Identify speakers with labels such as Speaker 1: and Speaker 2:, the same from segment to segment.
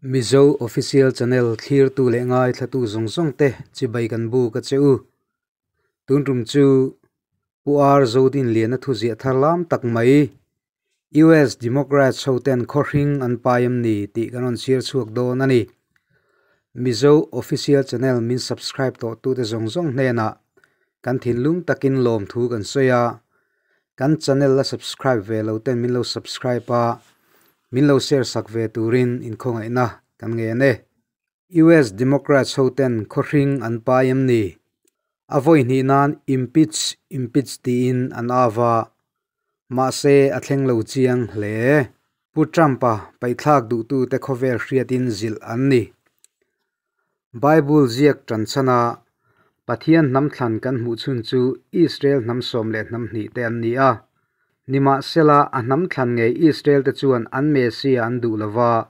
Speaker 1: Mizo Official Channel thlirtu leh ngaithlatu zawng zawng te chibai kan buk a che u. Tun tum chu Pu R Zodinliana thuziah thar lam tak mai US Democrats hoten khawhring an pai em ni tih kan rawn chhiar chhuak dawn a ni. Mizo Official Channel min subscribe tawh tute zawng zawng hnenah kan thinlung takin lawmthu kan sawi a, kan channel la subscribe ve lo ten min lo subscribe a, min lo share sak ve turin inkhawngaihna kan ngen e. US Democrats hoten khawhring an pai em ni? A vawi hnih nan impeach impeach tiin an av a, mahse a thleng lo chiang hle. Pu Trump-a paihthlak duhtute khawvel hriatin zilh an ni. Bible ziak tan chhana Pathian hnam thlan kan hmuh chhun chu Israel hnam 12 te an ni a. Nimahsela a hnam thlan ngei Israel te chuan an Messiah an duh lova,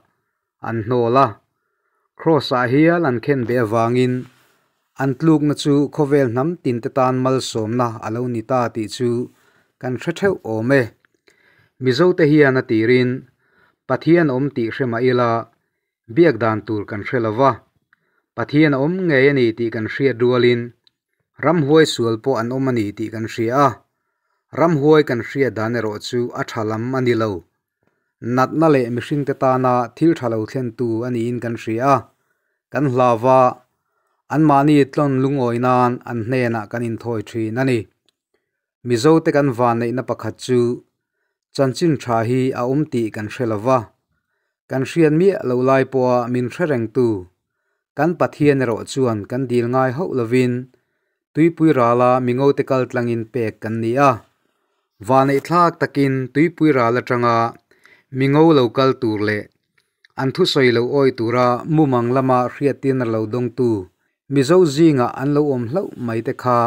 Speaker 1: an hnawl a. Kraws-ah hial an khen ve avangin an tlukna chu khawvel hnam tinte tan malsawmna a lo ni ta tih chu kan hre theuh awm e. Mizote hian a tirin Pathian awm tih hre mah ila biak dan tur kan hre lo va, Pathian a awm ngei a ni tih kan hriat rualin ramhuai sual pawh an awm a ni tih kan hria a, ramhuai kan hriat dan erawh chu a tha lam a ni lo. Natna leh mihringte tana thil tha lo thlentu a niin kan hria a, kan hlau a, anmahni tlawn lungawi nan an hnenah kan inthawi thin a ni. Mizote kan vanneihna pakhat chu chanchin tha hi a awm tih kan hre lo va, kan hriat miah loh lai pawha min hre rengtu kan Pathian erawh chuan kan dil ngai hauh lovin Tuipui rala mingote kal tlangin pek kan ni a. Vaneihthlak takin tuipui ral atanga mingo lo kal tur leh an thusawi lo awi tura mumang lama hriattirna lo dawngtu Mizo zingah an lo awm hlauh mai te kha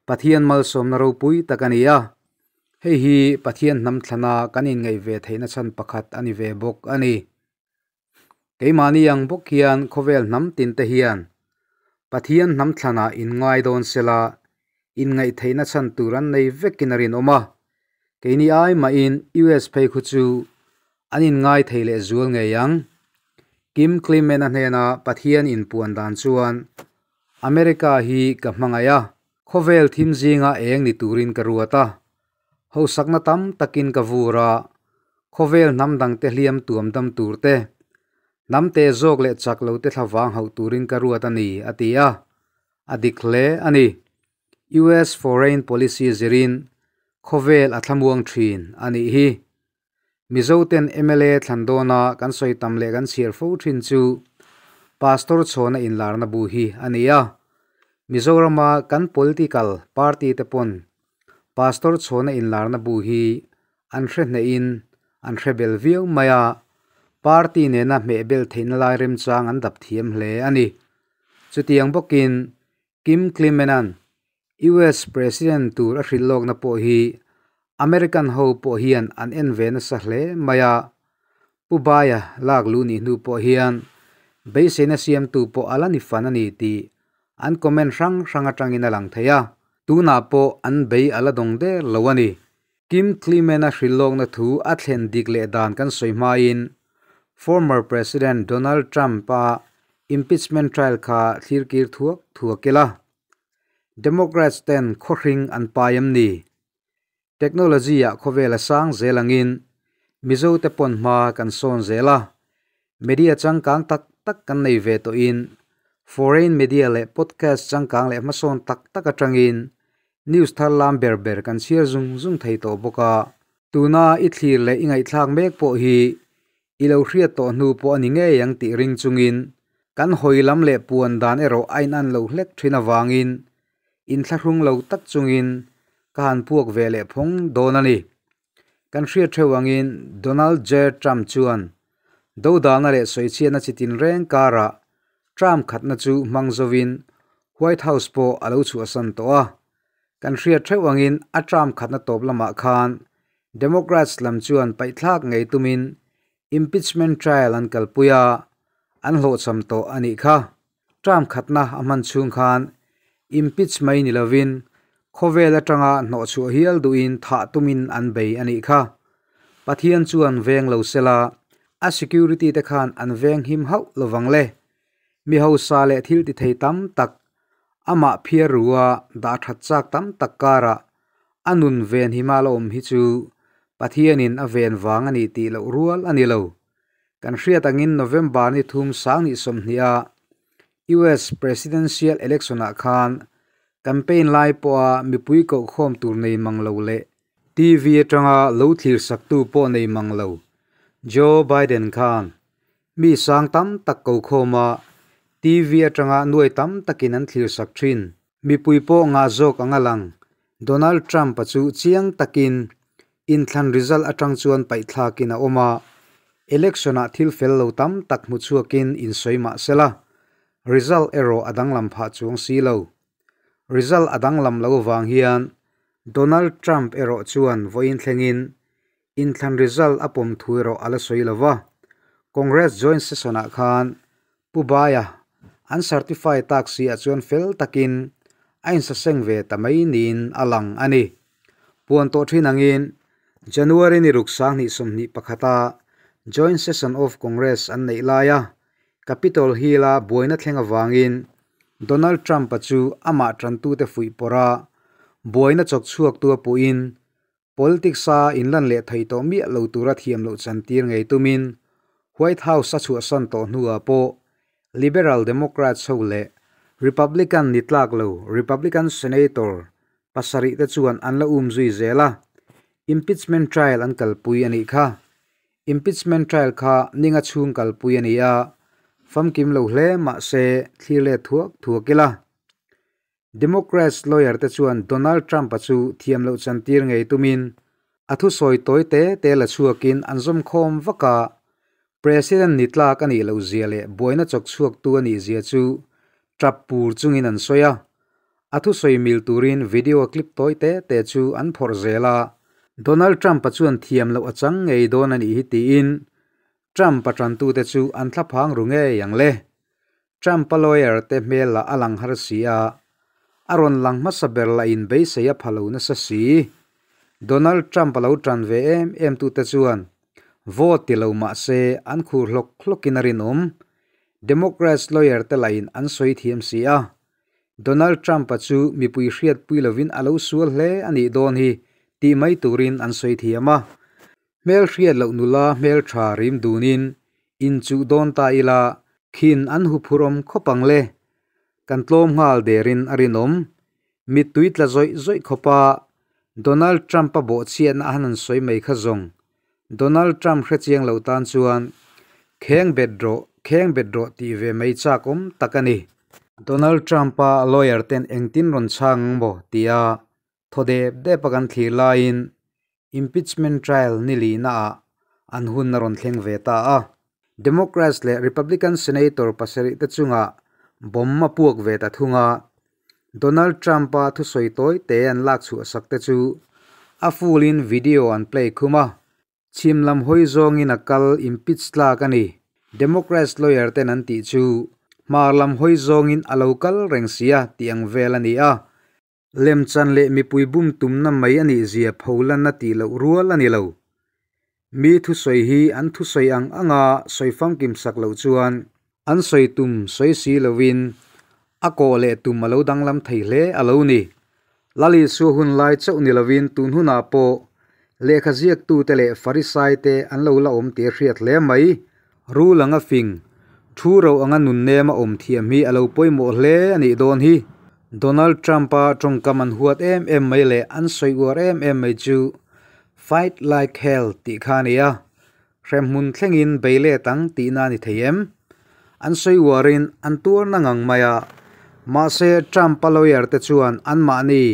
Speaker 1: Pathian malsawmna ropui tak a ni a. Hei hi Pathian hnam thlana kan inngaih ve theihna chhan pakhat a ni ve bawk a ni. Keimahni ang bawk hian khawvel hnam tin te hian Pathian hnam thlanah inngai dawn sela inngaih theihna chhan tur an nei vekin a rinawm a. Keini ai mahin US phei khu chu an inngai thei leh zual ngei ang. Kim Clement-a hnena Pathian inpuan dan chuan America hi ka hmangaih a, khawvel thim zinga eng ni turin ka ruat a, Hosakna tam takin ka vur a, khawvel hnam dangte hliam tuam dam tur te, hnam te zawk leh chak lo te thlavang hauh turin ka ruat a ni, a ti a. A dik hle a ni. US foreign policy zirin khawvel a thlamuang thin a nih hi. Mizoten mla thlan dawna kan sawi tam leh kan chhiar fo thin chu Pastor Chhawna inlarna bu hi a ni a. Mizorama kan political party te pawn Pastor Chhawna inlarna bu hi an hre hnehin an hre bel viau mai a, party nena hmehbel theihna lai remchang an dap thiam hle a ni. Chutiang bawkin Kim Clement-a'n US President tur a hrilh lawkna pawh hi American ho pawh hian an en ve nasa hle mai a, Pu Baia lak luh nih hnu pawh hian beiseina siamtu pawh a la ni fan a ni tih an comment hrang hrang atangin a lang thei a, tunah pawh an bei a la dawng der lo a ni. Kim Clement-a hrilh lawkna thu a thlen dik leh dan kan sawi hmain former President Donald Trump-a impeachment trial kha thlir kir thuak thuak ila. Democrats ten khawhring an pai em ni? Technology-ah khawvel a sang zel angin Mizote pawn hma kan sawn zel a, media changkang tak tak kan nei ve tawhin foreign media leh podcast changkang leh hmasawn tak tak atangin news thar lam ber ber kan chhiar zung zung thei tawh bawk a. Tuna i thlir leh i ngaihthlak mek pawh hi i lo hriat tawh hnu pawh a ni ngei ang tih ring chungin kan hawi lam leh puan dan erawh a inan lo hlek thin avangin inthlahrung lo tak chungin ka han puak ve leh phawng dawn a ni. Kan hriat theuh angin Donald J. Trump chuan dodalna leh sawichhiatna chi tinreng karah Trump khatna chu hmang zovin White House pawh a lo chhuahsan tawh a. Kan hriat theuh angin a Trump khatna tawp lamah khan Democrats lam chuan paihthlak ngei tumin impeachment trial an kalpui a, an hlawhchham tawh a nih kha. Term khatna a hman chhung khan impeach mai ni lovin khawvel atanga hnawhchhuah hial duhin thah tumin an bei a nih kha. Pathian chuan veng lo sela A security te khan an veng him hauh lovang le. Mi hausa leh thil ti thei tam tak, amah phiar rua dah that chak tam tak karah a nun ven hima la awm hi chu Pathianin a ven vang a ni tih loh rual a ni lo. Kan hriat angin November ni thum sang hnih sawmhnih a US Presidential Election ah khan campaign lai pawha mipui kohkhawm tur nei mang lo leh TV atanga lo thlir saktu pawh nei mang lo Joe Biden khan mi sang tam tak kokhawm a TV atanga nuai tam takin an thlir sak thin. Mipui pawh ngah zawk anga lang Donald Trump-a chu chiang takin inthlan result atang chuan paihthlakin a awm a, election-ah thil fel lo tam tak hmu chhuakin insawi mah sela, result erawh a danglam phah chuang si lo. Result a danglam lo avang hian Donald Trump erawh chuan vawiin thlengin inthlan result a pawm thu erawh a la sawi lo va, Congress joint session-ah khan Pu Baia an certify tak si ah chuan fel takin a insaseng ve ta mai niin a lang a ni. Puan tawh thin angin January ni ruk 2021 a Joint Session of Congress an neih laia Capitol Hill-a buaina thleng avangin Donald Trump-a chu amah tantute fuih pawrh a, buaina chawk chhuaktu a puhin Politics-a inlan leh thei tawh miah lo tura thiam loh chantir ngei tumin White House a chhuahsan tawh hnuah pawh Liberal Democrats ho leh Republican ni tlak lo Republican Senator pasarih te chuan an la um zui zel a, Impeachment trial an kalpui a nih kha. Impeachment trial kha ninga chhung kalpui a ni a, famkim lo hle mah se thlir let thuak thuak ila. Democrats lawyer te chuan Donald Trump-a chu thiam loh chantir ngei tumin a thusawi tawi te te la chhuakin an zawmkhawm vak a, President ni tlak a nih loh zia leh buaina chawk chhuaktu a nih zia chu tap pur chungin an sawi a. A thusawi mil turin video clip tawi te te chu an phawrh zel a. Donald Trump-a chuan thiam loh a chang ngei dawn a nih hi tiin Trump-a tantute chu an thlaphang ru ngei ang le. Trump-a lawyer te hmel lah a lang har si a, a rawn lang hmasa ber lah in beisei a pha lo nasa si. Donald Trump a lo tan ve em em tute chuan vote ti lo mah se an khur hlawk hlawkin a rinawm. Democrats lawyer te lah in an sawi thiam si a, Donald Trump-a chu mipui hriatpui lovin a lo sual hle a nih dawn hi tih mai turin an sawi thiam a. Hmel hriat loh nula hmel tha rim dunin inchuh dawn ta ila khin an huphurhawm khawp ang le. Kan tlawm nghal derin a rinawm. Mittui tla zawih zawih khawpa Donald Trump-a bawhchhiatna a han an sawi mai kha zawng. Donald Trump hrechiang lo tan chuan kheng bet rawh, kheng bet rawh tih ve mai chak awm tak a ni. Donald Trump-a lawyer ten engtin rawn chhang ang maw tia Thaw dep dep a kan thlir laiin Impeachment trial ni lihnaah an hun a rawn thleng ve ta a. Democrats leh Republican Senator pasarih te chungah bomb a puak ve ta thung a. Donald Trump-a thusawi tawi te an lak chhuah sak te chu a full in video an play khum a. Chhim lam hawi zawngin a kal impeach tlak a ni. Democrats lawyer ten an tih chu hmar lam hawi zawngin a lo kal reng sia tih ang vel a ni a. Lemchan leh mipui bum tumna mai a nih zia pholanna tih loh rual a ni lo. Mi thusawi hi an thusawi ang anga sawi famkim sak loh chuan an sawi tum sawi si lovin a kawh leh tum a lo danglam thei hle a lo ni. Lal Isua hun lai chauh ni lovin tun hunah pawh lehkha ziaktute leh Farisaite an lo la awm tih a hriat hle mai. Rul anga fing, thu ro anga nunnem a awm thiam hi a lo pawimawh hle a nih dawn hi. Donald Trump-a tawngkam an huat em em mai leh an sawi uar em em mai chu Fight like hell tih kha a ni a, hremhmun thlengin bei let ang tihna a ni thei em? An sawi uarin an tuar na ngang mai a, mahse Trump-a lawyer te chuan anmahni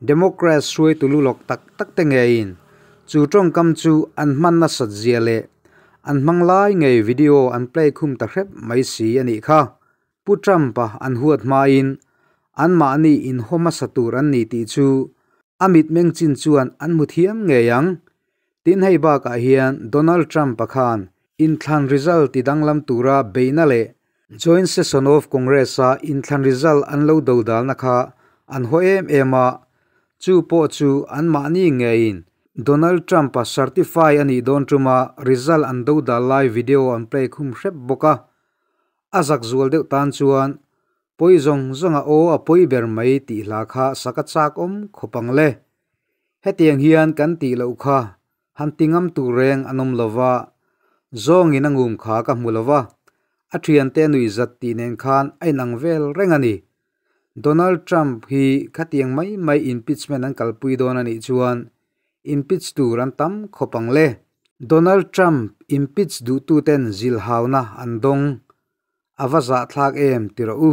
Speaker 1: Democrats hruaitu lu lawk tak tak te ngeiin chu tawngkam chu an hman nasat zia leh an hmang lai ngei video an play khum ta hrep mai si a nih kha. Pu Trump-a an huat hmain anmahni inhaw hmasa tur an ni tih chu a mitmeng chin chuan an hmu thiam ngei ang. Tin hei bakah hian Donald Trump-a khan inthlan result ti danglam tura beihna leh Joint Session of Congress-a inthlan result an lo dodalna kha an haw em em a, chu pawh chu anmahni ngeiin Donald Trump-a certify a nih dawn ṭuma result an do dal lai video an play khum hrep bawk a. A zak zual deuh tan chuan pawi zawng zawnga aw a pawi ber mai tih hla kha sak a chak awm khawp ang le. Hetiang hian kan tih loh kha han ti ngam tur reng an awm lova, zawngin a ngum kha ka hmu lova, a thiante a nuih zat tih nen khan a inang vel reng a ni. Donald Trump hi khatiang mai mai impeachment an kalpui dawn a nih chuan impeach tur an tam khawp ang le. Donald Trump impeach duhtuten zilhauna an dawng a va zahthlak em ti rawh u.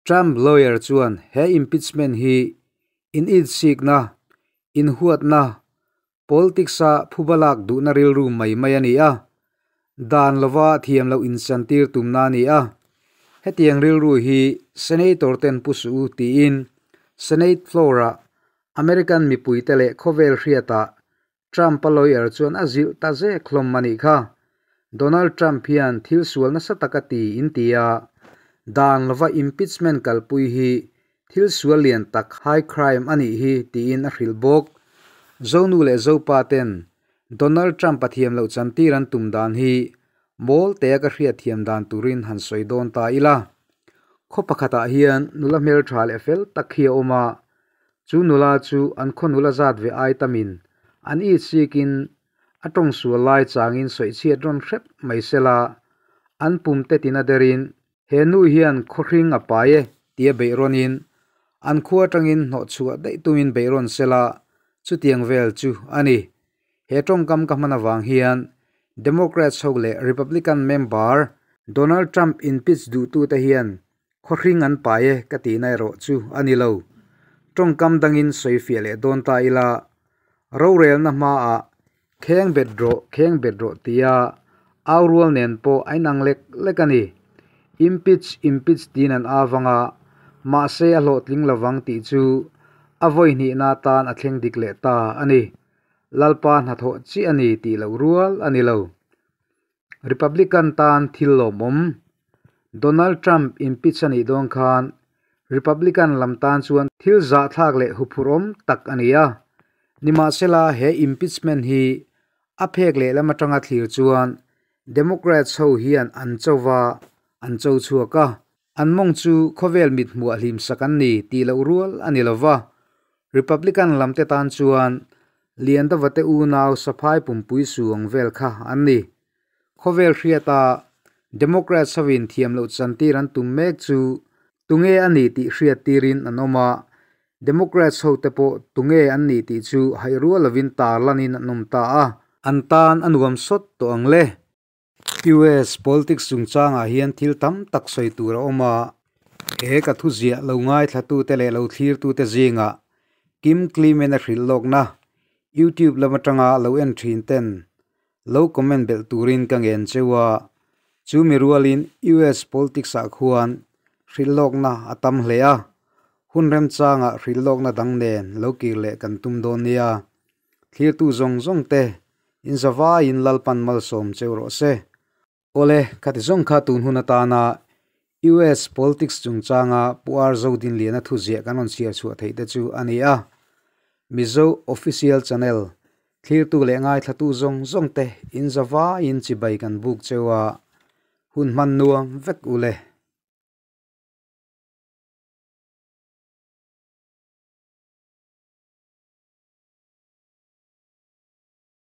Speaker 1: Trump lawyer chuan he impeachment hi in itsikna, inhuatna, politics-a phubalak duhna rilru mai mai a ni a, dan lova thiam loh inchantir tumna a ni a. Hetiang rilru hi Senator ten pu suh u tiin Senate floor-ah American mipuite leh khawvel hriatah Trump-a lawyer chuan a zilh ta zek hlawm a nih kha. Donald Trump hian thil sual nasa tak a ti in ti a, dan lova impeachment kalpui hi thil sual lian tak, high crime, a nih hi tiin a hrilh bawk. Zonu leh Zopa ten Donald Trump-a thiam loh chantir an tum dan hi mawl tea ka hriat thiam dan turin han sawi dawn ta ila. Khaw pakhatah hian nula hmeltha leh fel tak hi a awm a, Chu nula chu an khaw nula zat ve ai tamin an it sikin a tawng sual lai changin sawichhiat rawn hrep mai sela, an pum te tina derin he nu hian khaw hring a pai e tia beih rawnin an khua atangin hnawh chhuah daih tumin beih rawn sela, chutiang vel chu a ni. He tawngkam ka hman avang hian Democrats ho leh Republican member Donald Trump impeach duhtute hian Khawhring an pai e ka tihna erawh chu a ni lo. Tawngkam dangin sawi fiah leh dawn ta ila, rorelna hmaah kheng bet rawh, kheng bet rawh tia au rual nen pawh a inang lek lek a ni. Impeach, impeach tiin an au vang a, mahse a hlawhtling lovang tih chu a vawi hnihna atan a thleng dik leh ta a ni. Lalpa hnathawh chiah a ni tih loh rual a ni lo. Republican tan thil lawmawm. Donald Trump impeach a nih dawn khan Republican lam tan chuan thil zahthlak leh huphurhawm tak a ni a. Nimahsela he impeachment hi a phek lehlam atanga thlir chuan Democrats ho hian an cho va, an cho chhuak a. An mawng chu khawvel mit hmuah hlimsak an ni tih loh rual a ni lova. Republican lamte tan chuan Liandavate unau saphai pumpui suang vel kha an ni. Khawvel hriata Democrats hovin thiam loh chantir an tum mek chu tunge a ni tih hriat tirin an awm a, Democrats hote pawh tunge an ni tih chu haih rual lovin tarlanin an awm ta a. An tan a nuam sawt tawh ang le. US politics chungchangah hian thil tam tak sawi tur a awm a, he ka thuziah lo ngaithlatute leh lo thlirtute zingah Kim Clement-a hrilh lawkna YouTube lam atanga lo en thin ten lo comment belh turin ka ngen cheu a, chu mi rualin US politics-ah khuan hrilh lawkna a tam hle a, hun remchangah hrilh lawkna dang nen lo kir leh kan tum dawn nia. Thlirtu zawng zawng te in zavaiin Lalpan malsawm cheu rawh se. Awle, khati zawng kha tun hun atana US politics chungchanga Pu R Zodinliana thuziah kan rawn chhiar chhuah theih te chu a ni a. Mizo Official Channel thlirtu leh ngaithlatu zawng zawng te in zavaiin chibai kan buk cheu a, hun hman nuam vek ule.